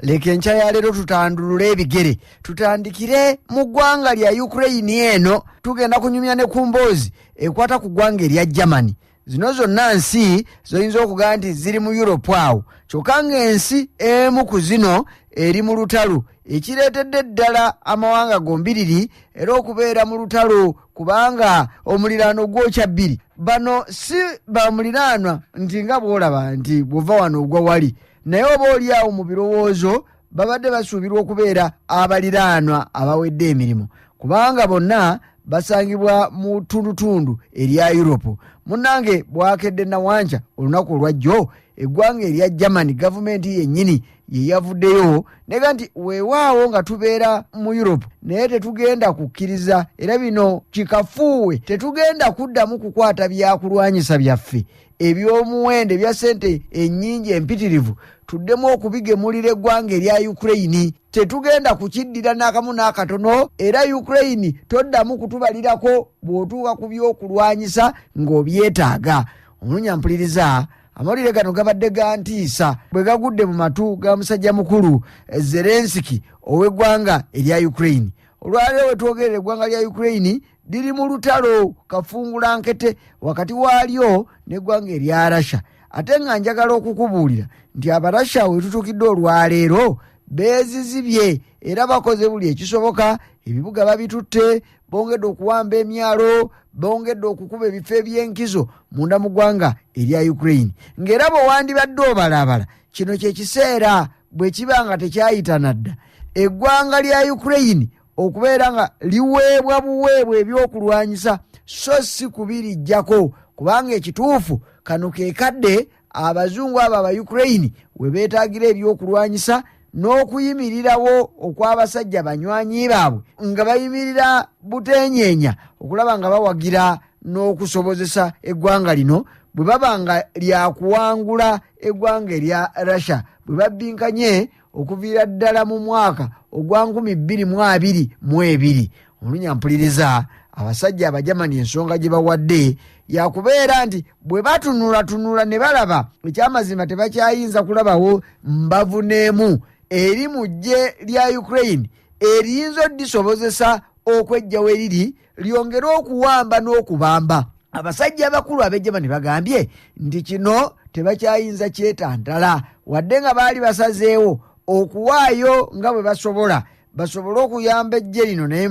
Leka enkya ya leero tutandulule ebigere, tutandikire mu ggwanga lya Ukraine. Eno tugenda kunyumya ne ku mboozi ekwata ku ggwanga erya Germany. Zino zonna nsi zoyinza okugamba nti ziri mu Europe awo, kyokka ng'ensi emu ku zino eri mu lutalo ekireetedde ddala amawanga gombiriri era okubeera mu lutalo, kubanga omuliraano gwokya bbiri. Bano si bamuliraanwa nti nga bw'olaba nti bw'ova wano ogwa wali, naye oba oli awo mu birowoozo babadde basuubirwa okubeera abaliraanwa abawedde emirimu, kubanga bonna basangibwa mu ttundutundu erya Europe. Munnange, bwakedde nawanca olunaku olwajjo, eggwanga erya Germany gavumenti yennyini ye yavuddeyo nega nti weewaawo nga tubeera mu Europe, naye tetugenda kukkiriza, era bino kikafuuwe, tetugenda kuddamu kukwata byakulwanyisa byaffe eby'omuwendo ebya ssente ennyingi empitirivu tuddemu okubigemulira eggwanga erya Ukraine. Tetugenda kukiddira n'akamu n'akatono, era Ukraine toddamu kutubalirako bw'otuuka ku by'okulwanyisa ng'obyetaaga. Omulunya mpuliriza, amawulire gano gabadde ga ntiisa bwe gagudde mu matu ga musajja mukulu Zelensky ow'eggwanga erya Ukraine. Olwaleero we twogerera, eggwanga lya Ukraine liri mu lutalo kafungulankete wakati waalyo n'eggwanga erya Russia. Ate nga njagala okukubuulira nti Abarasha we tutuukidde olwaleero beezizibye era bakoze buli ekisoboka, ebibuga babitutte, bongedde okuwamba emyalo, bongedde okukuba ebifo ebyenkizo munda mu ggwanga erya Ukraine. Ng'era bwe wandibadde obalaabala, kino kye kiseera bwe kiba nga tekyayita nadda eggwanga lya Ukraine okubeera nga liweebwa buweebwa ebyokulwanyisa, so si kubirijjako, kubanga ekituufu kano ke kadde abazungu abo aba Ukraine we beetaagira ebyokulwanyisa n'okuyimirirawo okw'abasajja banywanyi baabwe nga bayimirira buteenyeenya okulaba nga bawagira n'okusobozesa eggwanga lino bwe baba nga lyakuwangula eggwanga erya Russia bwe babbinkanye okuviira ddala mu mwaka ogwa 2022. Olunya mpuliriza, abasajja Abajamani ensonga gye bawadde yakubeera nti bwe batunulatunula ne balaba ekyamazima tebakyayinza kulabawo mbavu n'emu eri mu ggye lya Ukraine eriyinza oddisobozesa okwejjawo eriri lyongere okuwamba n'okubamba. Abasajja abakulu ab'Ejamani bagambye nti kino tebakyayinza kyetantala, wadde nga baali basazeewo okuwaayo nga bwe basobola basobole okuyamba eggye lino, naye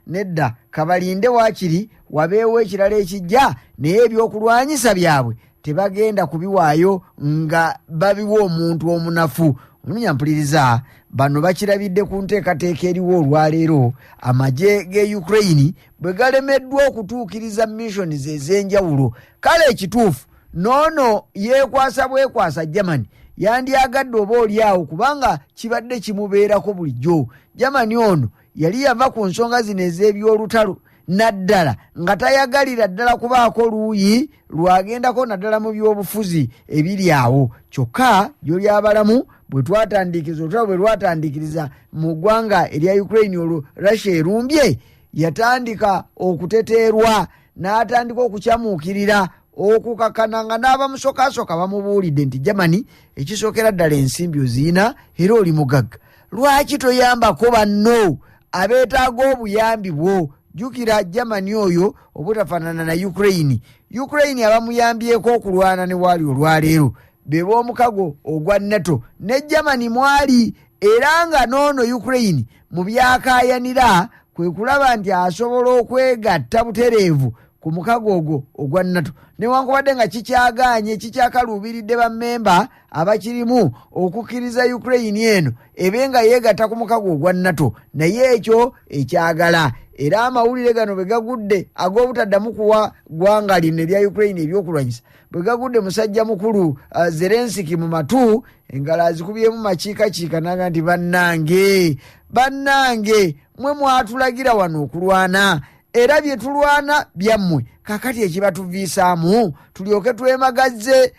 nedda, kabalinde waakiri wabeewo ekirala ekijja, naye ebyokulwanyisa byabwe tebagenda kubiwaayo nga babiwa omuntu omunafu. Omunya mpuliriza, bano bakirabidde ku nteekateeka eriwo olwaleero amagye ge Ukraine bwe galemeddwa okutuukiriza missions ez'enjawulo. Kale ekituufu noono yeekwasa bwekwasa Germany yandyagadde oba oli awo, kubanga kibadde kimubeerako bulijjo. Germany ono yali yava ku nsonga zino ez'ebyolutalo naddala nga tayagalira ddala kubaako luuyi lwagendako naddala mu byobufuzi ebiri awo. Kyokka gyoli abalamu bwe twatandiikiriza olutalo bwe lwatandiikiriza mu ggwanga erya Ukraine, olwo Russia erumbye, yatandika okuteteerwa n'atandika okukyamuukirira okukakana nga n'abamusokasooka bamubuulidde nti Germany, ekisookera ddala ensimbi oziina era oli mugagga, lwaki toyambako banno abeetaaga obuyambi bwo? Jjukira Germany oyo obutafaanana na Ukraine, Ukraine abamuyambyeko okulwana ne waali olwaleero be b'omukago ogwa NATO ne Germany mwali, era nga noono Ukraine mu byakaayanira kwe kulaba nti asobola okwegatta butereevu ku mukago ogwo ogwa NATO, newankubadde nga kikyagaanye, kikyakaluubiridde bammemba abakirimu okukkiriza Ukraine eno ebe nga yeegatta ku mukago ogwa NATO, naye ekyo ekyagala. Era amawulire gano bwe gagudde ag'obutaddamu kuwa ggwanga lino erya Ukraine ebyokulwanyisa, bwe gagudde musajja mukulu Zelensky mu matu, engalo azikubyemu makiikakiika naga nti bannange, bannange, mwe mwatulagira wano okulwana, era bye tulwana byammwe, kakati ekibatuviisaamu tulyoke twemagazze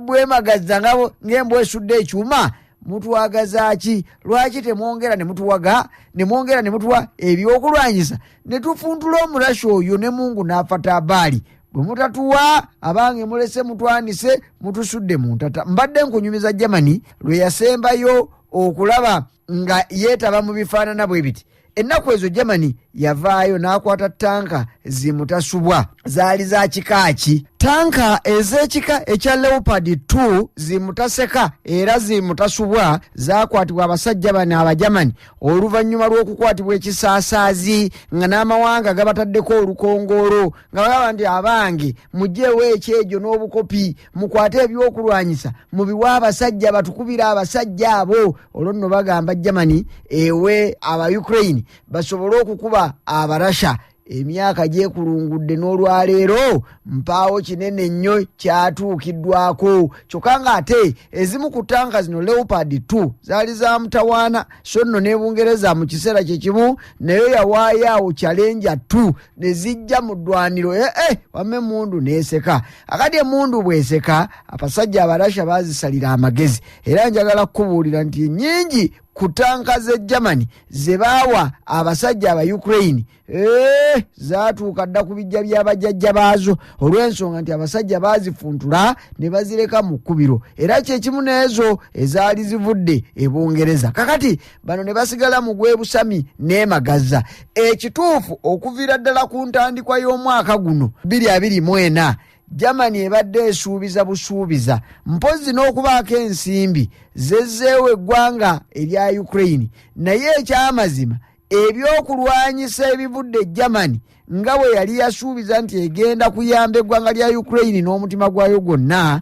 bwemagazza ng'embwa esudde ekyuma, mutwagaza ki? Lwaki temwongera ne mutuwaga, ne mwongera ne mutuwa ebyokulwanyisa ne tufuntula Omurasha oyo ne Mungu n'afata abaali? Bwe mutatuwa, abange mulese mutwanise, mutusudde mu ntata. Mbadde nkunyumiza Germany lwe yasembayo okulaba nga yeetaba mu bifaanana bwe biti. Ennaku ezo Germany yavaayo n'akwata tanka zimutasubwa zaali za kika ki? Tanka ez'ekika ekya Leopard 2 zimutaseka era zimutasubwa zakwatibwa abasajja bano Abajamani oluvannyuma lw'okukwatibwa ekisaasaazi nga n'amawanga gabataddeko olukongoolo nga bagamba nti abange mugyewo ekyejo n'obukopi, mukwate ebyokulwanyisa mubiwe abasajja batukubire abasajja abo. Olwo nno bagamba Germany ewe aba Ukraine basobole okukuba Abarasha. Emyaka gyekulungudde n'olwaleero mpaawo kinene nnyo kyatuukiddwako, kyokka ng'ate ezimu ku tanka zino Leopard 2 zaali za mutawaana. So nno ne Bungereza mu kiseera kye kimu nayo yawaayo awo Challenger 2 ne zijja mu ddwaniro, wamma emmundu n'eseka. Akati emmundu bw'eseka, abasajja Abarasha baazisalira amagezi. Era njagala kukubuulira nti nnyingi ku tanka z'e Germany ze baawa abasajja aba Ukraine zaatuuka dda ku bijja by'abajjajja baazo, olw'ensonga nti abasajja baazifuntula ne bazireka mu kkubiro, era kyekimu n'ezo ezaali zivudde e Bungereza. Kakati bano ne basigala mu gw'ebusami n'emagaza. Ekituufu, okuviira ddala ku ntandikwa y'omwaka guno 2024, Germany ebadde esuubiza busuubiza, mpozzi n'okubaako ensimbi zezzeewo eggwanga erya Ukraine. Naye ekyamazima, ebyokulwanyisa ebivudde e Germany nga bwe yali yasuubiza nti egenda kuyamba eggwanga lya Ukraine n'omutima gwayo gwonna,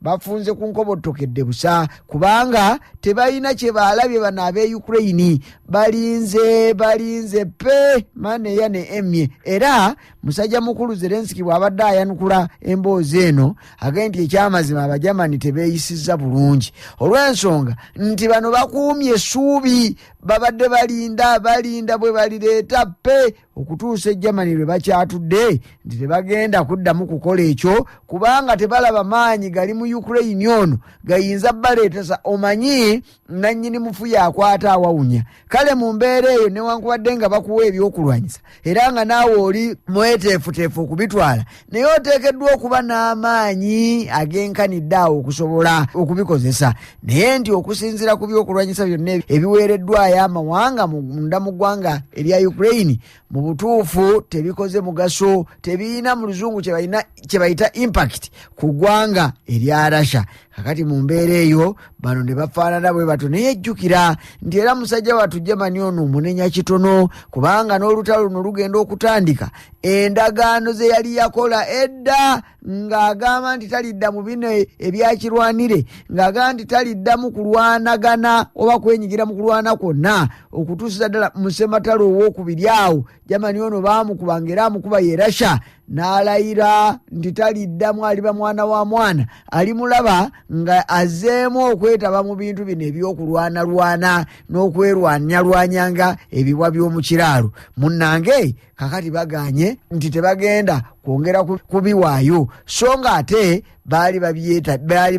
bafunze ku nkobottokedde busa, kubanga tebalina kye baalabye. Bano ab'e Ukraine balinze balinze pe maneya ne emye. Era musajja mukulu Zelenski bw'abadde ayanukula emboozi eno agambye nti ekyamazima Abajamani tebeeyisizza bulungi, olw'ensonga nti bano bakuumye essuubi, babadde balinda balinda bwe balireeta pe okutuusa Ejamani lwe bakyatudde nti tebagenda kuddamu kukola ekyo, kubanga tebalaba maanyi gali mu Ukraine ono gayinza baleetesa. Omanyi nannyini mufu yakwata awawunya. Kale mu mbeera eyo, newankubadde nga bakuwa ebyokulwanyisa era nga naawe oli mweteefuteefu okubitwala, naye oteekeddwa okuba n'amaanyi agenkanidde awo okusobola okubikozesa. Naye nti okusinziira ku byokulwanyisa byonna ebiweereddwayo amawanga munda mu ggwanga erya Ukraine, mu butuufu tebikoze mugaso, tebirina mu luzungu kye bayita impact ku ggwanga erya Russia. Kakati mu mbeera eyo bano ne bafaanana bwe batyo. Naye jjukira nti era musajja wattu Germany ono omunenya kitono, kubanga n'olutalo luno lugenda okutandika, endagaano ze yali yakola edda ng'agamba nti talidda mu bino ebyakirwanire, ng'agamba nti taliddamu kulwanagana oba kwenyigira mu kulwana kwonna okutuusiza ddala mu ssematalo owookubiri. Awo Germany ono baamukuba ng'era amukuba ye Russia, n'alayira nti taliddamu, aliba mwana wa mwana alimulaba nga azzeemu okwetaba mu bintu bino ebyokulwanalwana n'okwerwanyalwanyanga ebibwa by'omu kiraalo. Munnange, kakati baganye nti tebagenda kwongera kubiwaayo, so nga ate baali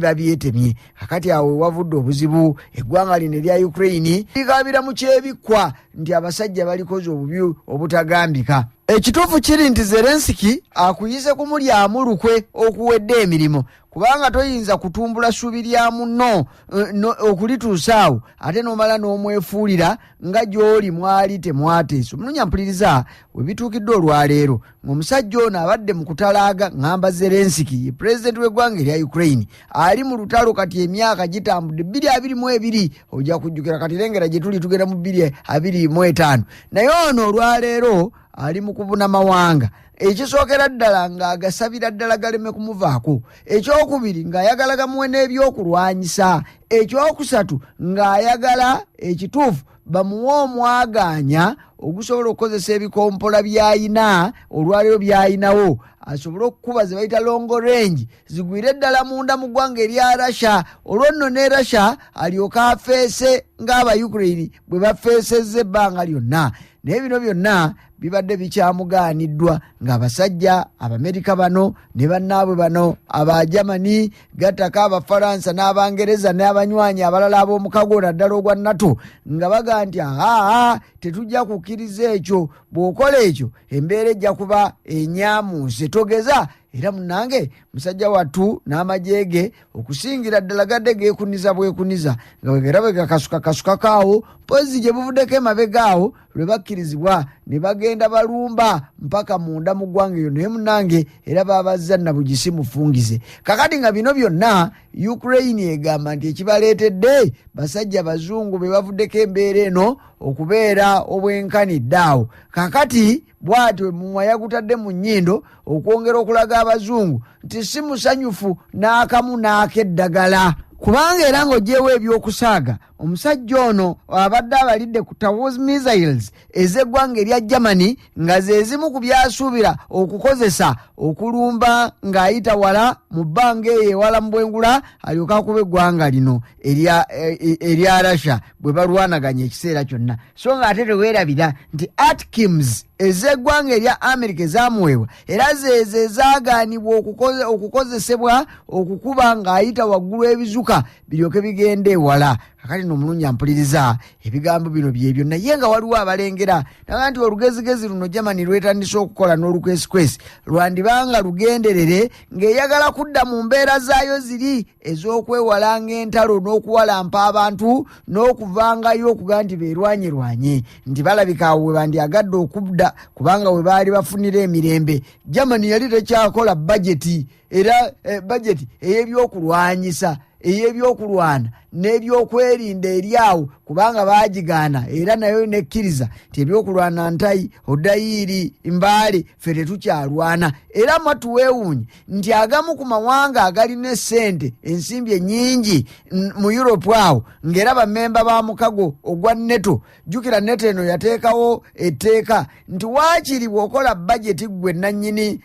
babyetemye. Kakati awo wewavudde obuzibu, eggwanga lino erya Ukraine likaabira mu kyebikkwa nti abasajja balikoze obubi obutagambika. Ekituufu kiri nti Zelenski akuyise kumulyamu lukwe okuwedde emirimu, kubanga toyinza kutumbula ssuubi lya munno okulituusa awo ate n'omala n'omwefuulira nga gy'oli mwali temwateesa. Omununya mpuliriza, we bituukidde olwaleero ng'omusajja ono abadde mu kutalaaga, ŋŋamba Zelenski ye pulezidenti w'eggwanga erya Ukraine, ali mu lutalo kati emyaka gitambudde 2022, ojja kujjukira. Kati lengera gye tuli, tugenda mu 2025, naye ono olwaleero ali mu kubuna mawanga. Ekisookera ddala ng'agasabira ddala galeme kumuvaako, ekyokubiri ng'ayagala gamuwe n'ebyokulwanyisa, ekyokusatu ng'ayagala ekituufu bamuwe omwagaanya ogusobola okukozesa ebikompola by'ayina olwaleero by'ayinawo, asobole okukuba ze bayita long range zigwire ddala munda mu ggwanga erya Russia. Olwo nno ne Russia alyoke afeese ng'aba Ukraine bwe bafeesezza ebbanga lyonna. Naye bino byonna bibadde bikyamugaaniddwa ng'abasajja Abamerika bano ne bannaabwe bano Abajamani, gattako Abafalansa n'Abangereza n'abanywanyi abalala ab'omukago naddala ogwa NATO, nga bagaa nti aa tetujja kukkiriza ekyo, bw'okola ekyo embeera ejja kuba enyamuuse, togeza. Era munnange musajja wattu n'amagye ge okusingira ddala gadde geekuniza bwekuniza nga bwegera bwe gakasukakasukako awo, mpozi gye buvuddeko emabega awo lwe bakkirizibwa ne bagenda balumba mpaka munda mu ggwanga eyo. Naye munnange era babazza nabugisi mufungize. Kakati nga bino byonna Ukraine egamba nti ekibaleetedde basajja bazungu be bavuddeko embeera eno okubeera obwenkanidde awo. Kakati bw'atyo mumwa yagutadde mu nnyindo okwongera okulaga abazungu nti si musanyufu n'akamu n'ak'eddagala, kubanga era ng'oggyewo ebyokusaaga omusajja ono abadde abalidde ku Taurus missiles ez'eggwanga erya Germany nga ze zimu ku byasuubira okukozesa okulumba ng'ayita wala mu bbanga eyo ewala mu bwengula alyoke akuba eggwanga lino erya Russia bwe balwanaganya ekiseera kyonna. So ng'ate teweerabira nti Atkims ez'eggwanga erya America ezaamuweebwa era zeezo ezaagaanibwa okukozesebwa okukuba ng'ayita waggulu ebizuka biryoke bigende ewala. Kakati nno omulungi ampuliriza ebigambo bino byebyo, naye nga waliwo abalengera naga nti olugezigezi luno Germany lwetandise okukola n'olukwesikwesi lwandibanga lugenderere ng'eyagala kudda mu mbeera zaayo ziri ez'okwewalanga entalo n'okuwalampa abantu n'okuvangayo okuga nti beerwanyerwanye, nti balabika awo we bandyagadde okudda kubanga we baali bafunira emirembe. Germany yali tekyakola bajeti, era bajeti ey'ebyokulwanyisa, ey'ebyokulwana n'ebyokwerinda eri awo, kubanga baagigaana era nayo nekkiriza nti ebyokulwana ntayi odayiiri mbaale ffe tetukyalwana. Era mwattu weewuunye nti agamu ku mawanga agalina essente ensimbi ennyingi mu Europe awo ng'era bammemba ba mukago ogwa NATO. Jjukira NATO eno yateekawo etteeka nti waakiri bw'okola bajeti ggwe nannyini,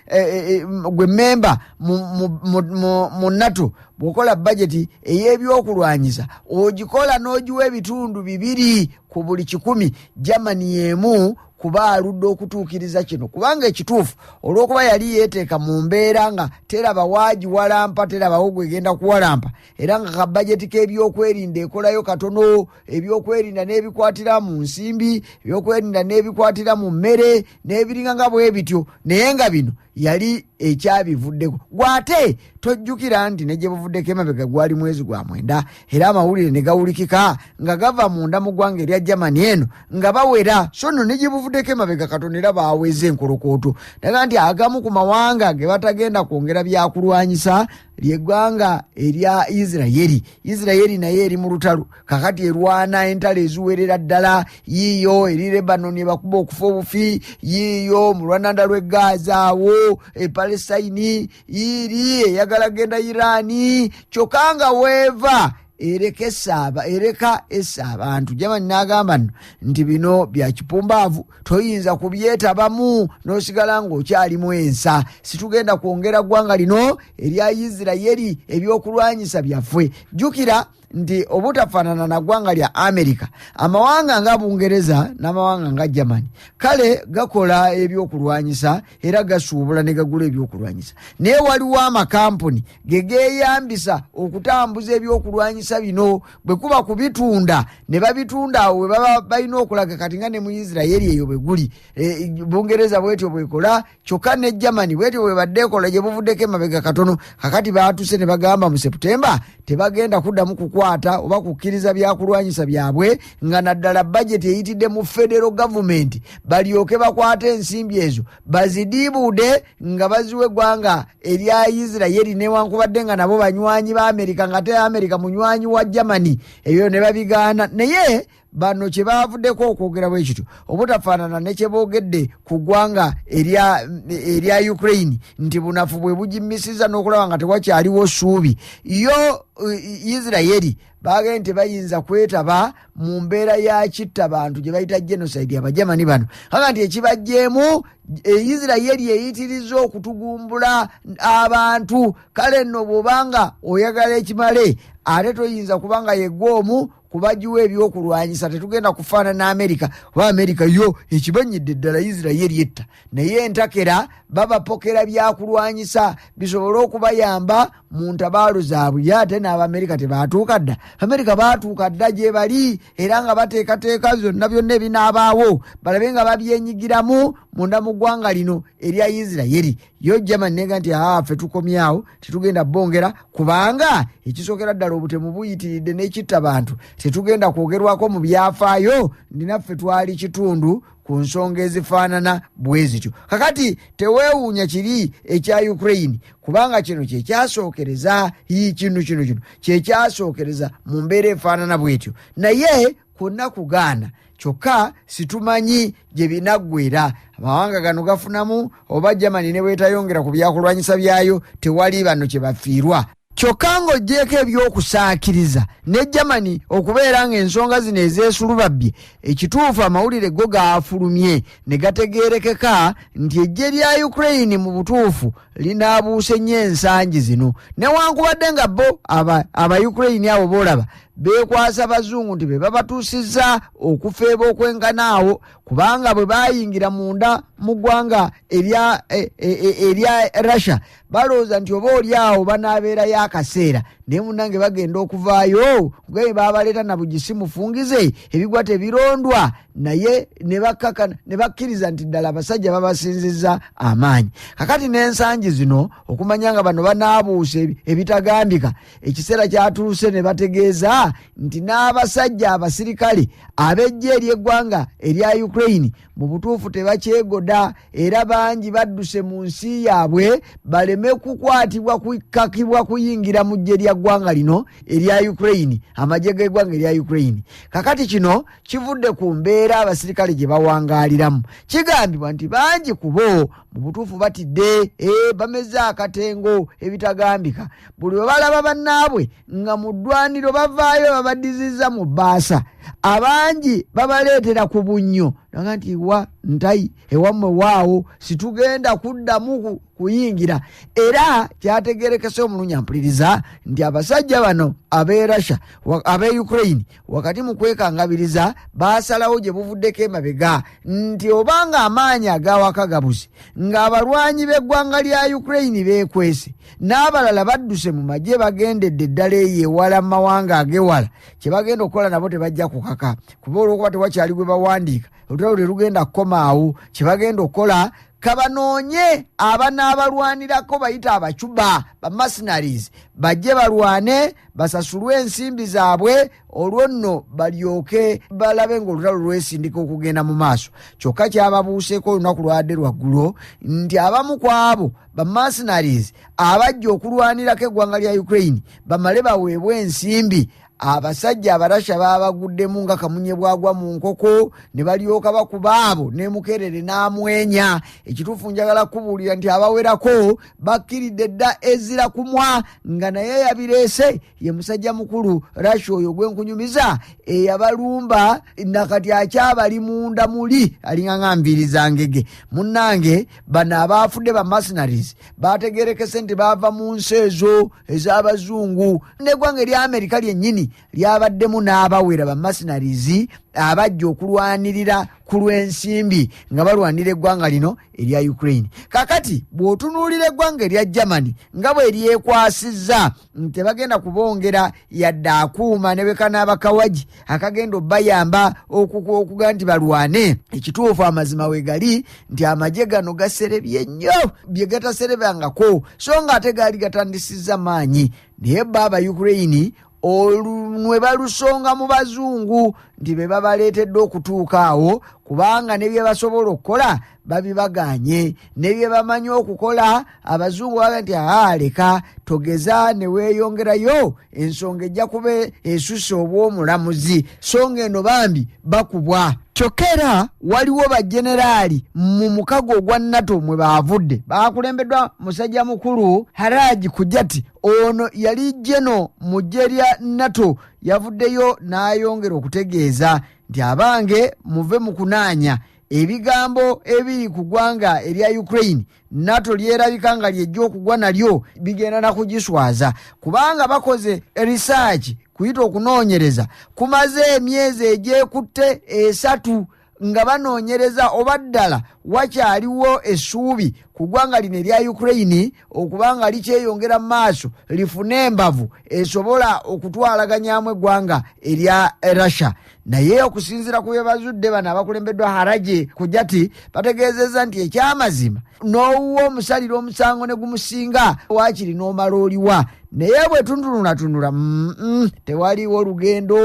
gwe mmemba mu NATO, bw'okola bajeti ey'ebyokulwanyisa ogikola n'ogiwa ebitundu 2 ku buli 100. Germany y'emu kuba aludde okutuukiriza kino, kubanga ekituufu olw'okuba yali yeeteeka mu mbeera nga teraba waagiwalampa, terabawo gwegenda kuwalampa, era nga ka bajeti k'ebyokwerinda ekolayo katono, ebyokwerinda n'ebikwatira mu nsimbi, ebyokwerinda n'ebikwatira mu mmere n'ebiringa nga bwe bityo, naye nga bino yali ekyabivuddeko. Gwate tojjukira nti ne gye buvuddeko emabega gwali mwezi gwa 9, era amawulire ne gawulikika nga gava munda mu ggwanga erya Germany eno nga bawera. So nno ne gye buvuddeko emabega katono era baaweze enkolokooto. Naga nti agamu ku mawanga ge batagenda kwongera byakulwanyisa ly'eggwanga erya Isirayeri. Isirayeri naye eri mu lutalo kakati erwana entalo eziwerera ddala, yiiyo eri Lebanon ebakuba okufa obufi, yiiyo mu lwananda lw'e Gaza awo e Palestine, yiiri eyagala genda Irani, kyokka nga weeva ereka essa abantu. Germany n'agamba nno nti bino bya kipumbaavu, toyinza kubyetabamu n'osigala ng'okyalimu ensa. Situgenda kwongera ggwanga lino erya Isirayeri ebyokulwanyisa byaffe. Jjukira nti obutafaanana na ggwanga lya America, amawanga nga Bungereza n'amawanga nga Germany kale gakola ebyokulwanyisa era gasuubula ne gagula ebyokulwanyisa, naye waliwo amakampuni ge geeyambisa okutambuza ebyokulwanyisa bino. Bwe kuba kubitunda ne babitunda awo we baba balina okulaga, kati nga ne mu Isirayeri eyo bwe guli, Bungereza bwetyo bwekola, kyokka ne Germany bwetyo bwe badde ekola gye buvuddeko emabega katono. Kakati baatuse ne bagamba mu September tebagenda kuddamu kukwata oba kukkiriza byakulwanyisa byabwe, nga naddala bajeti eyitidde mu federal government, balyoke bakwate ensimbi ezo bazidiibuude nga baziwa eggwanga erya Isirayeri, newankubadde nga nabo banywanyi ba Amerika, nga te Amerika munywanyi wa Germany, ebyo ne babigaana. Naye bano kye baavuddeko okwogera bwe kityo obutafaanana ne kye boogedde ku ggwanga erya Ukraine nti bunafu bwe bugimisiza n'okulaba nga tewakyaliwo ssuubi. Yo Isirayeri baagambye nti bayinza kwetaba mu mbeera ya kitta bantu gye bayita genocide Abajamani bano, kaga nti ekibajjeemu Isirayeri eyitiriza okutugumbula abantu. Kale nno bw'obanga oyagala ekimale ate toyinza kubanga yeggwe omu kubagiwa ebyokulwanyisa. Tetugenda kufaanana Amerika, kuba Amerika yo ekibanyidde ddala Isirayeri etta, naye entakera babapokera byakulwanyisa bisobole okubayamba mu ntabaalo zaabwe. Ye ate n'Abamerika tebaatuuka dda, Amerika baatuuka dda gye bali era nga bateekateeka byonna byonna ebinaabaawo balabe nga babyenyigiramu munda mu ggwanga lino erya Isirayiri. Yo Germany nega nti ffe tukomyawo, tetugenda bongera, kubanga ekisookera ddala obutemu buyitiridde n'ekitta bantu, tetugenda kwogerwako mu byafaayo ndi naffe twali kitundu ku nsonga ezifaanana bwe zityo. Kakati teweewuunya kiri ekya Ukraine, kubanga kino kyekyasookereza kino kino kino kyekyasookereza mu mbeera efaanana bwetyo, naye kwonna kugaana. Kyokka situmanyi gye binaggwera, amawanga gano gafunamu oba Germany ne bwetayongera ku byakulwanyisa byayo tewali bano kye bafiirwa. Kyokka ng'oggyeeko ebyokusaakiriza ne Germany okubeera ng'ensonga zino ezeesulubabbye, ekituufu amawulire go gaafulumye ne gategeerekeka nti eggye lya Ukraine mu butuufu linaabuuse nnyo ensangi zino, newankubadde nga bo aba Ukraine abo boolaba beekwasa bazungu nti be babatuusizza okufeeba okwenkana awo, kubanga bwe baayingira munda mu ggwanga erya Russia balowooza nti oba oli awo banaabeerayo akaseera, naye munnange bagenda okuvaayo kugaye baabaleeta na bugisi mufungize ebigwa tebirondwa, naye ne bakkiriza nti ddala abasajja babasinzizza amaanyi. Kakati n'ensangi zino okumanya nga bano banaabuuse ebitagambika, ekiseera kyatuuse ne bategeeza nti n'abasajja abasirikale ab'eggye ery'eggwanga erya Ukraine mu butuufu tebakyegoda, era bangi badduse mu nsi yaabwe baleme kukwatibwa kukakibwa kuyingira mu ggye lya ggwanga lino erya Ukraine, amagye g'eggwanga erya Ukraine. Kakati kino kivudde ku mbeera abasirikale gye bawangaaliramu. Kigambibwa nti bangi ku bo mu butuufu batidde, bameze akatengo ebitagambika. Buli we balaba bannaabwe nga mu ddwaniro bavaayo babadizizza mu bbaasa, abangi babaleetera ku bunnyo naga nti wa ntayi ewammwe waawo situgenda kuddamu kuyingira. Era kyategerekese omulunya mpuliriza nti abasajja bano ab'e Russia, ab'e Ukraine wakati mu kwekangabiriza baasalawo gye buvuddeko emabega nti obanga amaanyi ag'awaka gabuze, ng'abalwanyi b'eggwanga lya Ukraine beekwese n'abalala badduse mu magye bagendedde ddala eyo ewala mu mawanga ag'ewala, kye bagenda okukola nabo tebajja kukaka, kuba olw'okuba tewakyali gwe bawandiika olutalo terugenda kukomaawo. Kye bagenda okukola kabanoonye abanaabalwanirako bayita abacuba ba mercenaries bajje balwane basasulwe ensimbi zaabwe, olwo nno balyoke balabe ng'olutalo lwesindika okugenda mu maaso. Kyokka kyababuuseeko olunaku lwadde lwaggulo nti abamu ku abo ba mercenaries abajja okulwanirako eggwanga lya Ukraine bamale baweebwe ensimbi, abasajja Abarasha baabaguddemu nga kamunye bwagwa mu nkoko ne balyoka bakuba abo ne Mukerere n'amwenya. Ekituufu njagala kubuulira nti abawerako bakkiridde dda ezira kumwa, nga naye yabireese ye musajja mukulu Russia oyo gwe nkunyumiza eyabalumba nakati akyabali munda muli alinga nga nviiri za ngege. Munnange bano abaafudde ba mercenaries bategerekese nti baava mu nsi ezo ez'abazungu, n'eggwanga erya Amerika lyennyini lyabaddemu n'abawera ba mercenaries abajja okulwanirira ku lw'ensimbi nga balwanira eggwanga lino erya Ukraine. Kakati bw'otunuulira eggwanga erya Germany nga bwe lyekwasizza nti tebagenda kubongera yadde akuuma ne bwe kanaaba kawagi akagenda obbayamba okuga nti balwane, ekituufu amazima we gali nti amagye gano gaserebye nnyo bye gataserebangako, so nga ate gaali gatandisizza maanyi. Naye bo aba Ukraine olunwe balusonga mu bazungu nti be babaleetedde okutuuka awo, kubanga ne bye basobola okukola babibagaanye, ne bye bamanyi okukola abazungu baga nti leka togeza ne weeyongerayo, ensonga ejja kuba esusse obw'omulamuzi, so ng'eno bambi bakubwa. Kyokka era waliwo bajeneraali mu mukago ogwa NATO mwe baavudde, baakulembeddwa musajja mukulu Haraji Kujati. Ono yali jeno mu ggye lya NATO, yavuddeyo n'ayongera okutegeeza nti abange muve mu kunaanya ebigambo ebiri ku ggwanga erya Ukraine, NATO lyerabika nga lyejja okugwa nalyo bigenda na kugiswaza, kubanga bakoze research kuyita okunoonyereza kumaze emyezi egyekutte 3. nga banoonyereza oba ddala wakyaliwo essuubi ku ggwanga lino erya Ukraine okuba nga likyeyongera mu maaso lifune embavu esobola okutwalaganyamu eggwanga erya Russia. Naye okusinziira ku bye bazudde, bano abakulembeddwa Haraje Kujati bategeezezza nti ekyamazima n'owuwa omusalira omusango ne gumusinga waakiri n'omala oliwa. Naye bwe tuntunulatunula tewaliwo lugendo,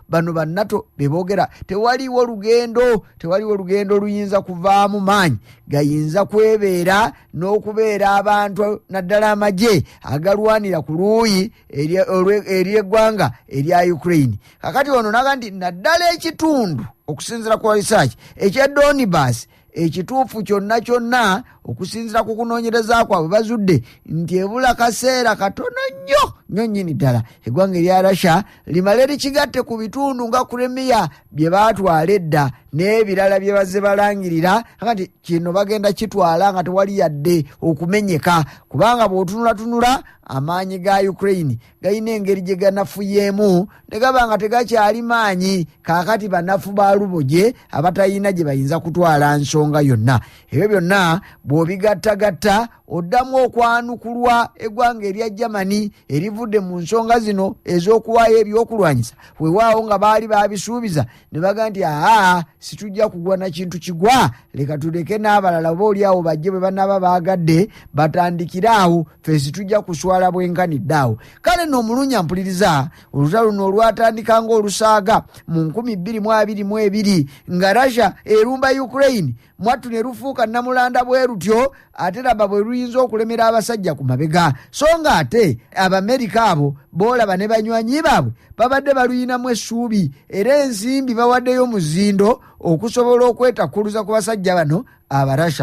bano bannato be boogera, tewaliwo lugendo, tewaliwo lugendo luyinza kuvaamu maanyi gayinza kwebeera n'okubeera abantu naddala amagye agalwanira ku luuyi ery'eggwanga erya Ukraine. Kakati ono naga nti naddala ekitundu okusinziira ku research ekya Donbass ekituufu kyonna kyonna okusinziira ku kunoonyereza kwabwe bazudde nti ebula kaseera katono nnyo nnyo nnyini ddala eggwanga erya Russia limale likigatte ku bitundu nga Crimea bye baatwala edda n'ebirala bye bazze balangirira. Kati kino bagenda kitwala nga tewali yadde okumenyeka, kubanga bw'otunulatunula amaanyi ga Ukraine galina engeri gye ganafuyeemu ne gaba nga tegakyali maanyi. Kaakati banafu ba luboje abatayina gye bayinza kutwala nsonga yonna. Ebyo byonna bw'obigattagatta oddamu okwanukulwa eggwanga erya Germany erivudde mu nsonga zino ez'okuwaayo ebyokulwanyisa. Weewaawo nga baali babisuubiza ne baga nti aa situjja kugwa na kintu kigwa, leka tuleke n'abalala oba oliawo bajje bwe banaaba baagadde batandikire awo, ffe situjja kuswala bwenkanidde awo. Kale nno omulungi ampuliriza, olutalo luno olwatandika ng'olusaaga mu 2022 nga Russia erumba Ukraine, mwattu ne lufuuka namulanda bwe lutyo, ate laba bwe luyinza okulemera abasajja ku mabega. So nga ate Abamerika abo boolaba ne banywanyi baabwe babadde baluyinamu essuubi, era ensimbi bawaddeyo muzindo okusobola okwetakkuluza ku basajja bano Abarasha.